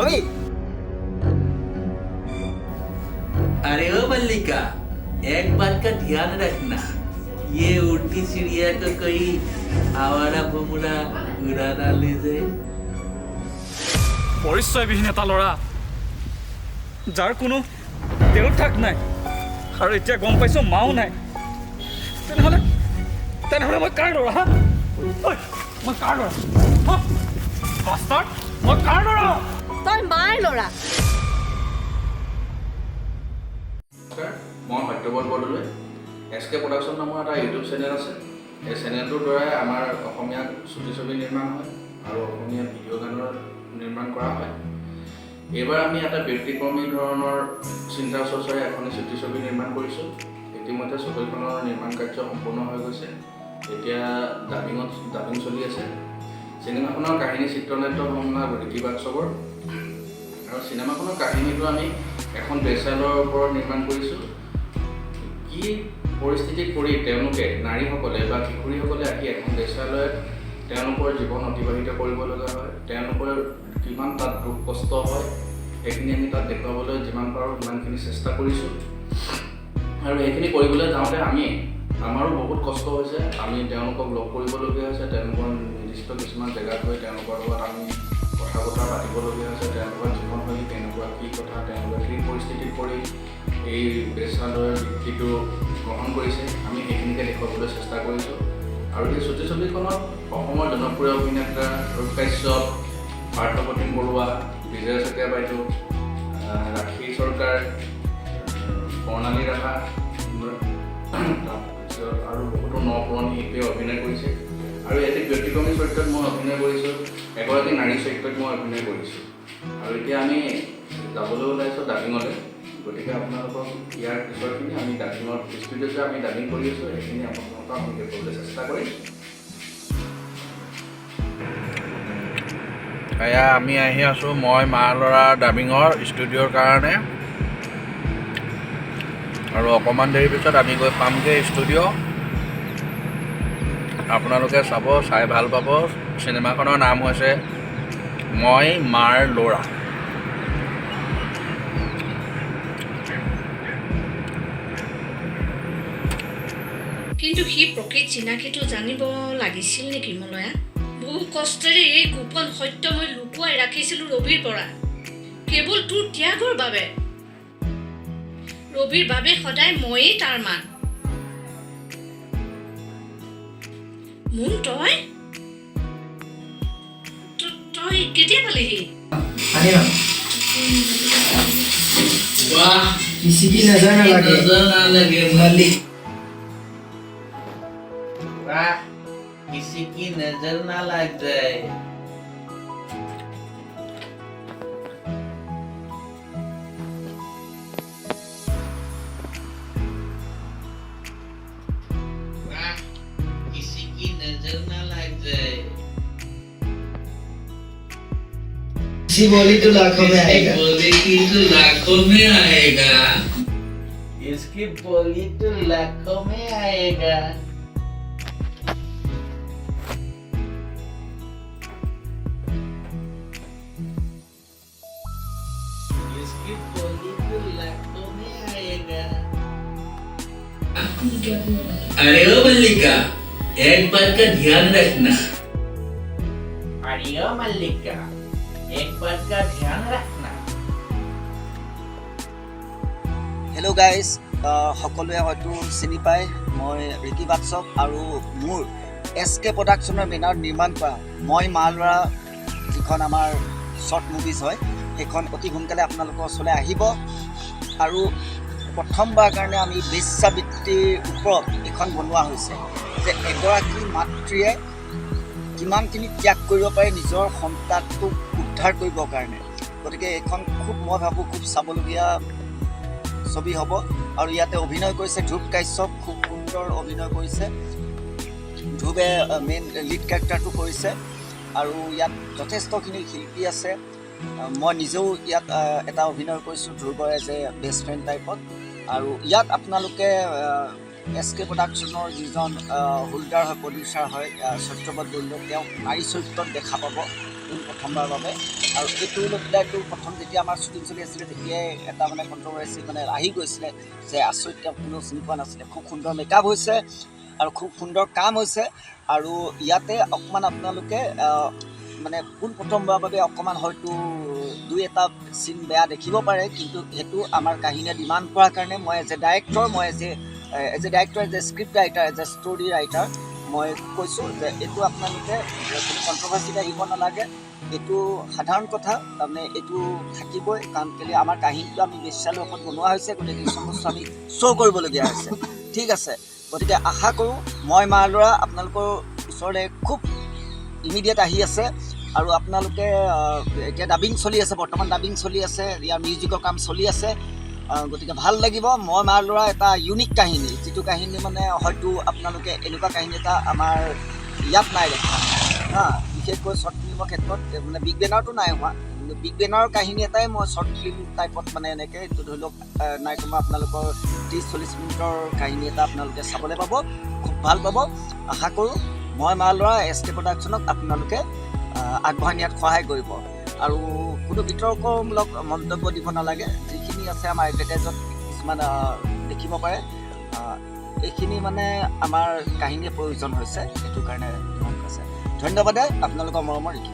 ৰবি। अरे ओ मल्लिका, एक बात का ध्यान रखना, ये उड़ती चिड़िया को कोई आवारा भुमरा उड़ा ना ले जाए। পৰিচয়বিহীন এটা ল'ৰা, যাৰ কোনো দেউতাক নাই আৰু এতিয়া গম পাইছোঁ মাও নাই। তেনেহ'লে মই কাৰ ল'ৰা, হা? ঐ, মই কাৰ ল'ৰা, হা? বাস্তাৰ্ড, মই কাৰ ল'ৰা? তই মাৰ ল'ৰা। নমস্কাৰ, মই সত্যব্ৰত বৰদলৈ। এছ কে প্ৰডাকশ্যন নামৰ এটা ইউটিউব চেনেল আছে। এই চেনেলটোৰ দ্বাৰাই আমাৰ অসমীয়া চুটি ছবি নিৰ্মাণ হয় আৰু অসমীয়া ভিডিঅ' গানৰ নিৰ্মাণ কৰা হয়। এইবাৰ আমি এটা ব্যতিক্ৰমী ধৰণৰ চিন্তা চৰ্চাৰে এখনি চুটি ছবি নিৰ্মাণ কৰিছোঁ। ইতিমধ্যে ছবিখনৰ নিৰ্মাণ কাৰ্য সম্পূৰ্ণ হৈ গৈছে। এতিয়া ডাবিং চলি আছে। চিনেমাখনৰ কাহিনী, চিত্ৰনাট্য বৰ্ণনা ৰিকি বাক্সবৰ আৰু চিনেমাখনৰ কাহিনীটো আমি এখন বেশ্যালয়ৰ ওপৰত নিৰ্মাণ কৰিছোঁ। কি পৰিস্থিতিত পৰি তেওঁলোকে, নাৰীসকলে বা কিশোৰীসকলে আহি এখন বেশ্যালয়ত তেওঁলোকৰ জীৱন অতিবাহিত কৰিব লগা হয়, তেওঁলোকৰ কিমান তাত দুখ কষ্ট হয়, সেইখিনি আমি তাত দেখুৱাবলৈ যিমান পাৰোঁ সিমানখিনি চেষ্টা কৰিছোঁ। আৰু সেইখিনি কৰিবলৈ যাওঁতে আমাৰো বহুত কষ্ট হৈছে। আমি তেওঁলোকক লগ কৰিবলগীয়া হৈছে, তেওঁলোকৰ নিৰ্দিষ্ট কিছুমান জেগাত গৈ তেওঁলোকৰ লগত আমি কথা বতৰা পাতিবলগীয়া হৈছে। তেওঁলোকৰ জীৱনশৈলী কেনেকুৱা, কি কথা, তেওঁলোকে কি পৰিস্থিতিত পৰি এই বেশ্যালয়ৰ বৃত্তিটো গ্ৰহণ কৰিছে, আমি সেইখিনিকে দেখুৱাবলৈ চেষ্টা কৰিছোঁ। আৰু এই চুটি ছবিখনত অসমৰ জনপ্ৰিয় অভিনেতা ৰূপ কাশ্যপ, পাৰ্থপ্ৰতিম বৰুৱা, বিজয় শইকীয়া বাইদেউ, ৰাখী চৰকাৰ, বৰ্ণালী ৰাভা, তাৰপিছত আৰু বহুতো ন পুৰণি শিল্পীয়ে অভিনয় কৰিছে। আৰু এটি ব্যতিক্ৰমী চৰিত্ৰত মই অভিনয় কৰিছোঁ, এগৰাকী নাৰী চৰিত্ৰত মই অভিনয় কৰিছোঁ। আৰু এতিয়া আমি যাবলৈ ওলাইছোঁ ডাবিঙলৈ। গতিকে আপোনালোকক ইয়াৰ পিছৰখিনি আমি ডাবিঙত ষ্টুডিঅ'ত আমি ডাবিং কৰি আছোঁ, সেইখিনি আপোনালোকক আমি দেখুৱাবলৈ চেষ্টা কৰিম। এয়া আমি আহি আছোঁ মই মাৰ ল'ৰা ডাবিঙৰ ষ্টুডিঅ'ৰ কাৰণে আৰু অকণমান দেৰিৰ পিছত আমি গৈ পামগৈ ষ্টুডিঅ'। আপোনালোকে চাব, চাই ভাল পাব। চিনেমাখনৰ নাম হৈছে মই মাৰ ল'ৰা। কিন্তু সি প্ৰকৃত চিনাকিটো জানিব লাগিছিল নেকি মলয়া? বহু কষ্টেৰে এই গোপন সত্য মই লুকুৱাই ৰাখিছিলোঁ ৰবিৰ পৰা, কেৱল তোৰ ত্যাগৰ বাবে। ৰবিৰ বাবে সদায় ময়েই তাৰ মা। মোন, তই তই কেতিয়া পালিহি? वाह! किसी की नजर न लगे। नजर ना लगे। मलिक। वाह, किसी की नजर ना लग जाए। वाह, किसी की नजर ना लग जाए। किसी बोली तो लाखों में आएगा। बोली की तो लाखों में आएगा। इसकी बोली तो लाखों में आएगा। इसकी बोली तो लाखों में आएगा। अरे ओ मल्लिका, एक बात का ध्यान रखना। अरे ओ मल्लिका, एक बात का ध्यान रखना। হেল্ল' গাইজ, সকলোৱে হয়তো চিনি পায়, মই ৰিকি বাৎসৱ আৰু মোৰ এছ কে প্ৰডাকশ্যনৰ বেনাৰত নিৰ্মাণ কৰা মই মা ল'ৰা যিখন আমাৰ শ্বৰ্ট মুভিজ হয়, সেইখন অতি সোনকালে আপোনালোকৰ ওচৰলৈ আহিব। আৰু প্ৰথমবাৰ কাৰণে আমি বেশ্যাবৃত্তিৰ ওপৰত এইখন বনোৱা হৈছে যে এগৰাকী মাতৃয়ে কিমানখিনি ত্যাগ কৰিব পাৰে নিজৰ সন্তানটোক উদ্ধাৰ কৰিবৰ কাৰণে। গতিকে এইখন খুব, মই ভাবোঁ, খুব চাবলগীয়া ছবি হ'ব। আৰু ইয়াতে অভিনয় কৰিছে ধ্ৰুৱ কাশ্যপ, খুব সুন্দৰ অভিনয় কৰিছে। ধ্ৰুৱে মেইন লিড কেৰেক্টাৰটো কৰিছে আৰু ইয়াত যথেষ্টখিনি শিল্পী আছে। মই নিজেও ইয়াত এটা অভিনয় কৰিছোঁ ধ্ৰুৱৰ এজ এ বেষ্ট ফ্ৰেণ্ড টাইপত। আৰু ইয়াত আপোনালোকে এছ কে প্ৰডাকশ্যনৰ যিজন হোল্ডাৰ হয়, প্ৰডিউচাৰ হয়, সত্যব্ৰত বৰদলৈ, তেওঁক নাৰী চৰিত্ৰত দেখা পাব। পোনপ্ৰথমবাৰৰ বাবে। আৰু এইটো লৈ পেলাইতো প্ৰথম যেতিয়া আমাৰ শ্বুটিং চলি আছিলে, তেতিয়াই এটা মানে কণ্ট্ৰভাৰ্চি মানে আহি গৈছিলে যে আচৰিত, তেওঁক কোনেও চিনি পোৱা নাছিলে। খুব সুন্দৰ মেকআপ হৈছে আৰু খুব সুন্দৰ কাম হৈছে। আৰু ইয়াতে অকণমান আপোনালোকে মানে পোনপ্ৰথমবাৰৰ বাবে অকণমান হয়তো দুই এটা চিন বেয়া দেখিব পাৰে, কিন্তু সেইটো আমাৰ কাহিনীয়ে ডিমাণ্ড কৰাৰ কাৰণে মই এজ এ ডাইৰেক্টৰ, মই as a director, as a script writer, as a story writer মই কৈছোঁ যে এইটো আপোনালোকে কোনো কণ্ট্ৰভাৰ্চিত আহিব নালাগে। এইটো সাধাৰণ কথা, তাৰমানে এইটো থাকিবই। কাৰণ কেলৈ আমাৰ কাহিনীটো আমি বেশ্যালয়ৰ ওপৰত বনোৱা হৈছে, গতিকে কিছুমান বস্তু আমি শ্ব' কৰিবলগীয়া হৈছে। ঠিক আছে, গতিকে আশা কৰোঁ মই মা ল'ৰা আপোনালোকৰ ওচৰলৈ খুব ইমিডিয়েট আহি আছে। আৰু আপোনালোকে এতিয়া ডাবিং চলি আছে, বৰ্তমান ডাবিং চলি আছে, ইয়াৰ মিউজিকৰ কাম চলি আছে। গতিকে ভাল লাগিব। মই মা ল'ৰা এটা ইউনিক কাহিনী, যিটো কাহিনী মানে হয়তো আপোনালোকে এনেকুৱা কাহিনী এটা আমাৰ ইয়াত নাই দেখা। হা, বিশেষকৈ শ্বৰ্ট ফিল্মৰ ক্ষেত্ৰত মানে বিগ বেনাৰটো নাই হোৱা, কিন্তু বিগ বেনাৰৰ কাহিনী এটাই মই শ্বৰ্ট ফিল্ম টাইপত মানে এনেকৈ এইটো ধৰি লওক নাই কমেও আপোনালোকৰ 30-40 মিনিটৰ কাহিনী এটা আপোনালোকে চাবলৈ পাব, খুব ভাল পাব। আশা কৰোঁ মই মা ল'ৰা এছ কে প্ৰডাকশ্যনক আপোনালোকে আগবঢ়াই নিয়াত সহায় কৰিব আৰু কোনো বিতৰ্কমূলক মন্তব্য দিব নালাগে। যিখিনি আছে আমাৰ এডভাৰটাইজত কিছুমান দেখিব পাৰে, এইখিনি মানে আমাৰ কাহিনীৰ প্ৰয়োজন হৈছে, সেইটো কাৰণে আছে। ধন্যবাদে আপোনালোকৰ মৰমৰ ৰিকি।